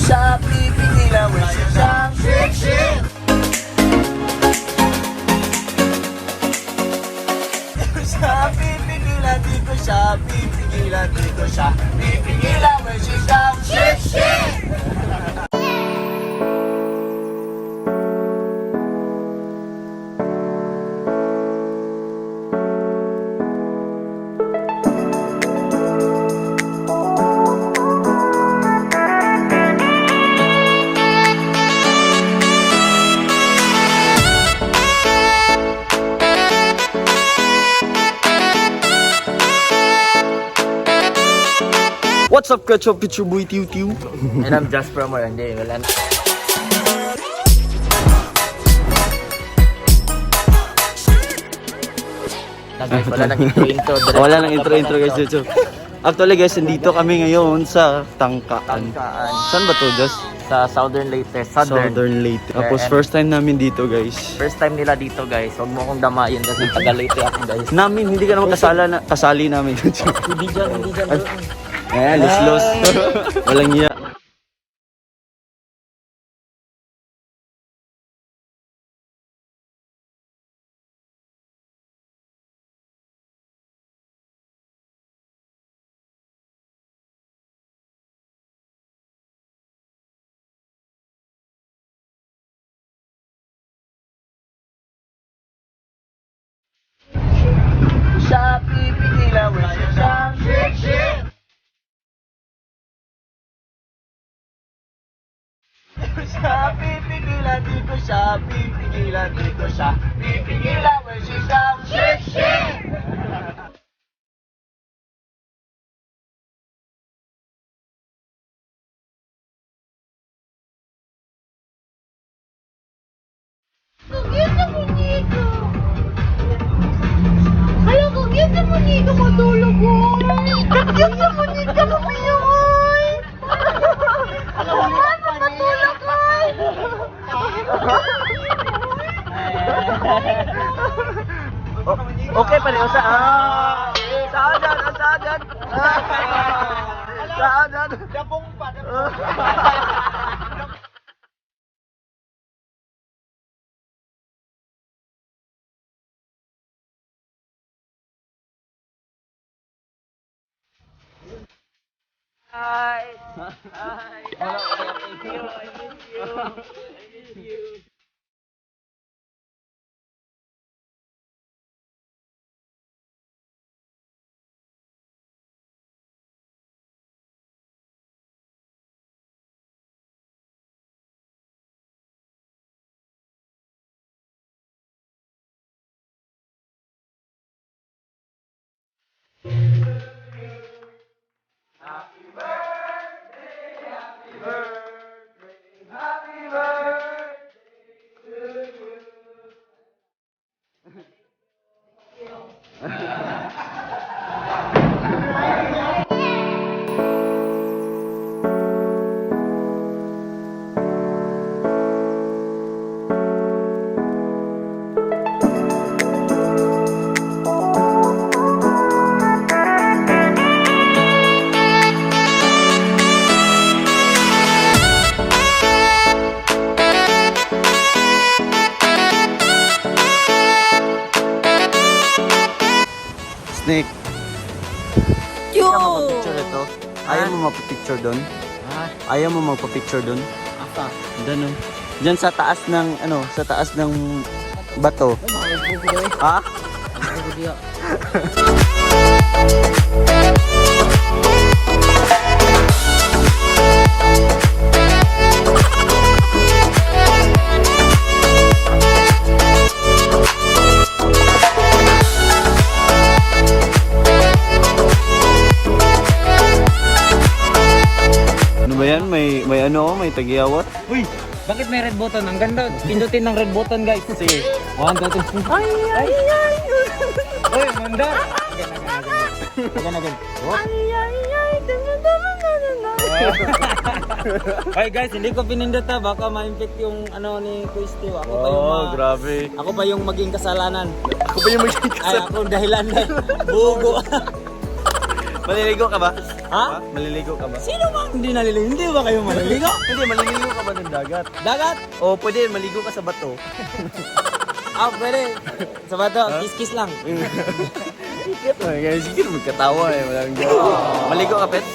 Siya pipigilan when she comes. Shit, shit! Di ko siya pipigilan, di ko siya pipigilan, di ko siya pipigilan when she comes. Shit, shit! What's up, Ketchup? It's your boy, Tiu Tiu. And I'm Jasper Morande. Wala na. Guys, wala nang intro-intro. Wala nang intro-intro, guys. Chuchu. Actually, guys, nandito kami ngayon sa Tangkaan. Tangkaan. Saan ba to, Jas? Sa Southern Leyte. Southern. Southern Leyte. Tapos, Yeah, and- first time namin dito, guys. First time nila dito, guys. Huwag mo akong damayin kasi taga Leyte ako, guys. Namin, hindi ka naman kasali namin. Hindi dyan, hindi dyan. Eh, los-los. Walang iya. Siya pipigilan when she comes. Shit, shit! Di ko siya pipigilan, di ko siya pipigilan, di ko siya pipigilan when she comes. Shit, shit! Kung sa muñeco. Hala, kung yun sa muñeco matulog, oy. Kung sa muñeco maminyo, oy. Ay, matulog, oy. Okay pa rin sa ah. Saan dyan? Saan dyan? Saan dyan? Dabong pa. Hi. Hi. Thank you. I miss you. I miss you. Snake. Yo! Ayaw mo magpa-picture ito? Ayaw mo magpa-picture doon? Ayaw mo magpa-picture doon? Asa? Diyan, oh. Diyan sa taas ng, ano, sa taas ng bato. Ha? Ano ba yan? May ano, may tagiyawat? Uy, bakit may red button? Ang ganda. Pindutin ng red button, guys. Sige. 1, 2, 3. Ay, ay, ay. Uy, manda. Again, again, again. Again, again. Ay, ay, ay. Tama, tama, na, na, na. Ay, guys, hindi ko pinindot ha. Baka ma-infect yung ano ni Kuya Steve. Ako pa yung Oh, grabe. Ako pa yung maging kasalanan. Ako pa yung magiging Ay, ako dahilan na. Bugo. Maliligo ka ba? Ha? Maliligo ka ba? Sino bang hindi naliligo? Hindi ba kayo maliligo? Hindi, maliligo ka ba ng dagat? Dagat? O pwede, maligo ka sa bato. Ah, pwede. Sa bato, kiss-kiss lang. Oh, guys, sige, magkatawa eh. Walang gawa. Maligo ka, Pet?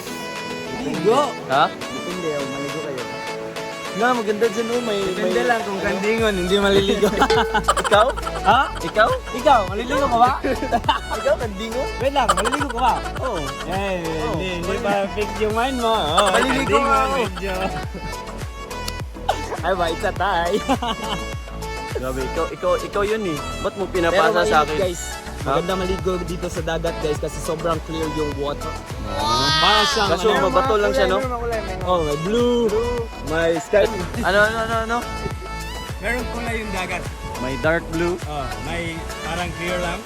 Ligo. Ha? Depende, oh, maligo kayo. Nga, maganda dyan oh. May, Depende may lang kung kandingon, hindi maliligo. Ikaw? Ha? Ikaw? Ikaw, maliligo ka ba? Ikaw, kandingon? Wait lang, maliligo ka ba? Oo. Eh, hindi, hindi pa fix yung mind mo. Oh, Maliligo kandingon, nga ako. medyo. Ay ba, it's a tie. Grabe, ikaw yun eh. Ba't mo pinapasa Pero sa mainit, akin? guys. Maganda maligo dito sa dagat, guys, kasi sobrang clear yung water. Para siyang, Kaso ano, mabato lang siya, no? oh, may blue, may sky. Ano? Meron kulay yung dagat. May dark blue. Oh, may parang clear lang.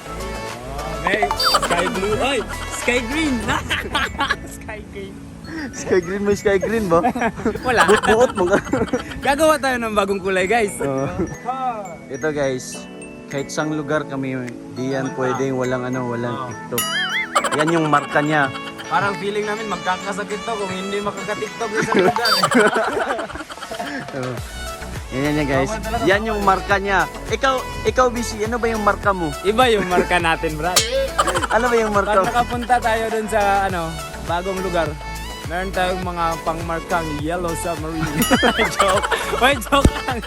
Oh, may sky blue. Oy, sky green. Sky green. Sky green, may sky green ba? Wala. Buot mo ka. Gagawa tayo ng bagong kulay, guys. Ito guys, kahit sang lugar kami, di yan pwedeng walang ano, walang TikTok. Yan yung marka niya. Parang feeling namin magkakasakit to kung hindi makaka-TikTok sa isang lugar. Yan yan yan guys. Yan yung marka niya. Ikaw BC, ano ba yung marka mo? Iba yung marka natin, brad. Ano ba yung marka Pag mo? nakapunta tayo dun sa ano, bagong lugar, meron tayong mga pangmarkang Yellow Submarine. Joke. Oy, joke lang.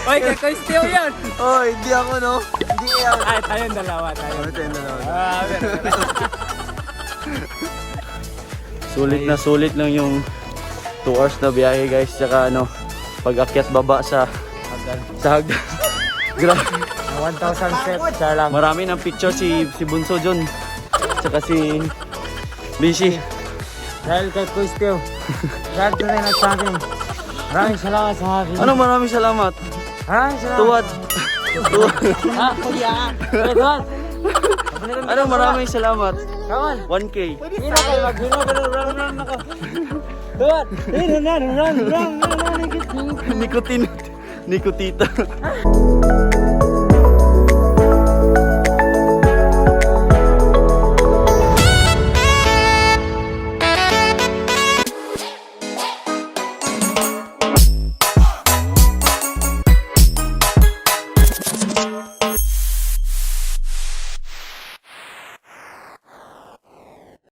Oy, kakoy steal yan. Oh, hindi ako no. Hindi ako. Ay, tayong dalawa, tayo. Ito yung dalawa. Ah, pero. Sulit na sulit lang yung 2 hours na biyahe guys. Tsaka ano, pag-akyat baba sa hagdan. Grabe. 1,000 steps, char lang. Marami ng picture si Bunso John. Tsaka si BC. Dahil kay Kuya Steel. Dahil tunay na sa akin. Maraming salamat sa akin. Ano, maraming salamat. Maraming salamat. Tuwad. Tuwad. Ha? Kuya. Tuwad. Ano, maraming salamat. Come on. 1K. Hino kayo maghino pero run run ako. Tuwad. Hino na run run run run. Nikotin. Nikotita.